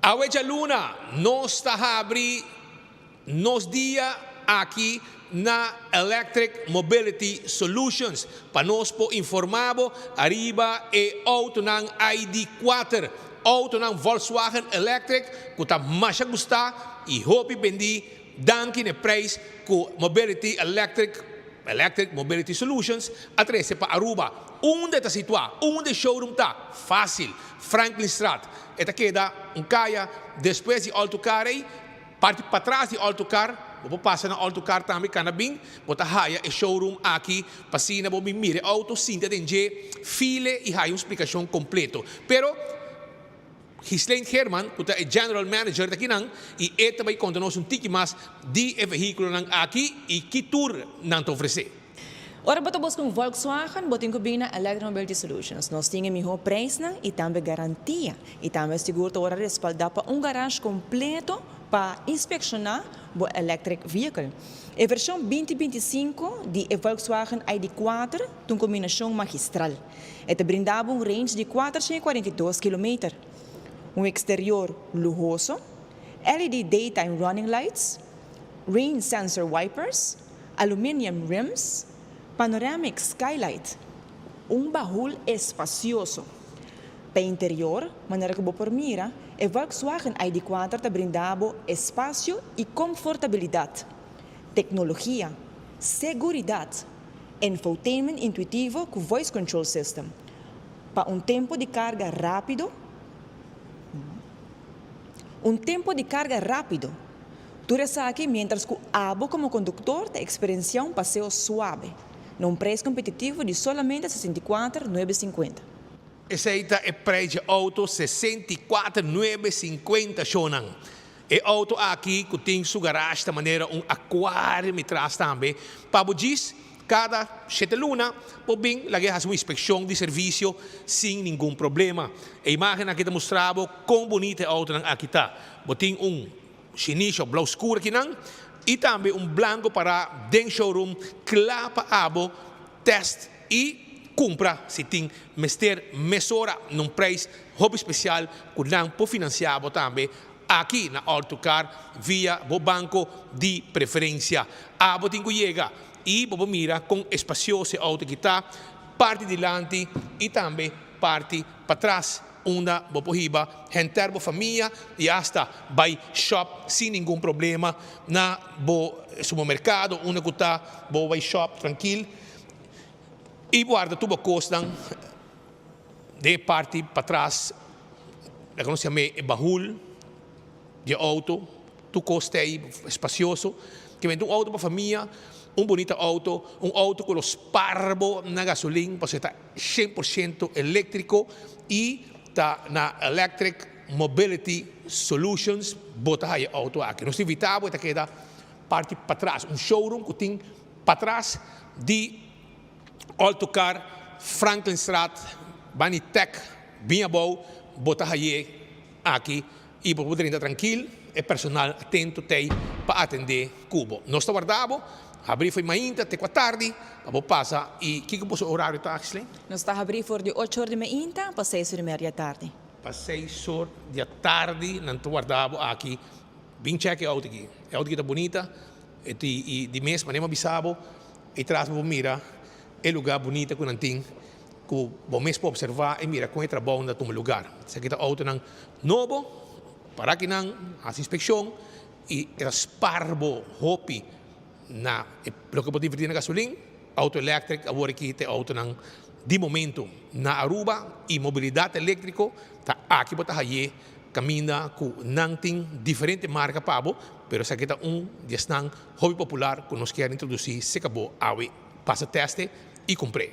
Awe djaluna nos ta habri nos dia aki na Electric Mobility Solutions pa nos por informa bo ariba e autonan ID 4, autonan Volkswagen Electric cu ta masha gusta y hopi bendi danki n'e prijs cu Mobility Electric Electric Mobility Solutions a trece pa Aruba. Unda e ta situa? Unda e showroom ta? Facil, Franklinstraat. E ta keda un caya despues di Alto Car ey, parti patras di Alto Car. Bo por pasa na Alto Car tambe cana bin, bo ta haya e showroom aki pa asina bo bin mira e auto, sinta den dje, file y haya un splicacion completo. Pero. Ghislaine Geerman, ku ta e General Manager ta kinan i e ta bai konta nos un tiki mas di e vehíkulonan aki i ki tur nan ta ofresé. Ora bo ta buska un Volkswagen, bo tin ku bin na Electric Mobility Solutions. Nos tin e mihó preisnan i tambe garantia. I tambe sigur ta ora respaldá pa un garage kompleto pa inspekshoná bo electric vehicle. E vershon 2025 di e Volkswagen ID 4 ta un kombinashon magistral. E ta brinda bo un range di 442 kilometer, un exterior luhoso, LED daytime running lights, rain sensor wipers, aluminum rims, panoramic skylight, un bahul espacioso. Pa interior, manera cu bo por mira, e Volkswagen ID 4 ta brinda bo espacio y confortabilidad, tecnologia, seguridad, infotainment intuitivo cu voice control system. Pa un tempo di carga rapido, un tempo di carga rapido. Tur esaki mientras cu abo como conductor ta experiencia un paseo suave, na un prijs competitivo di solamente 64,950. Esey ta e prijs di auto, 64,950 shonan. E auto aki cu tin su garage ta manera un aquarium y tras tambe. Pa bo djis cada 7 luna por bin laga haci un inspeccion di servicio sin ningun problema. E imagen aki ta mustra bo con bunita e auto aki ta. Bo tin un shinishi blauw scur aki nan y tambe un blanco pa den showroom cla pa abo test y cumpra si tin mester mesora na un prijs hopi special cu nan por financia bo tambe aki na Autocar via bo banco di preferencia. Abo tin cu yega y bo mira con espacioso e auto aki ta, parti dilanti y tambe parti patras, unda bo por hiba henter bo famia y hasta bay shop sin ningun problema na bo supermercado, unda cu ta bo bay shop trankil y warda tur bo cosnan den parti patras, cu nos yama e bahul di auto, tur cos ta espacioso, cu un auto pa famia, un bunita auto, un auto cu lo spaar bo na gasolin, pasobra ta 100% electrico y ta na Electric Mobility Solutions bo ta haya e auto aki. Nos ta invita bo, ta keda parti patras, un showroom cu tin patras di Autocar Franklinstraat, Bani Tech, bin abou, bo ta haye aki y bo por drenta trankil, e personal atento t'ey pa atende cu bo. Nos ta warda bo, habri for di mainta te tardi, pa bo pasa y kico bo horario ta, Ashley? Nos ta habri for di 8 or di mainta pa 6 or y mey di tardi. Pa 6 or di tardi, nan ta warda bo aki, bin check e auto aki. E auto aki ta bunita, y di mes, manera bisa bo, y tras bo mira e lugar bunita cu nan tin, cu bo mes por observa y mira con e trabou ta tuma lugar. Esaki ta auto nan nobo, pa cu nan haci inspeccion y spaar bo hopi na loke bo inverti na gasolin, auto electric, awor aki ta auto nan di momento na Aruba y mobilidad electrico ta aki bo ta haye caminda cu nan tin diferente marca pa bo, pero esaki ta un di esnan hopi popular cu nos kier introduci serca bo awe. Pasa test y cumpra.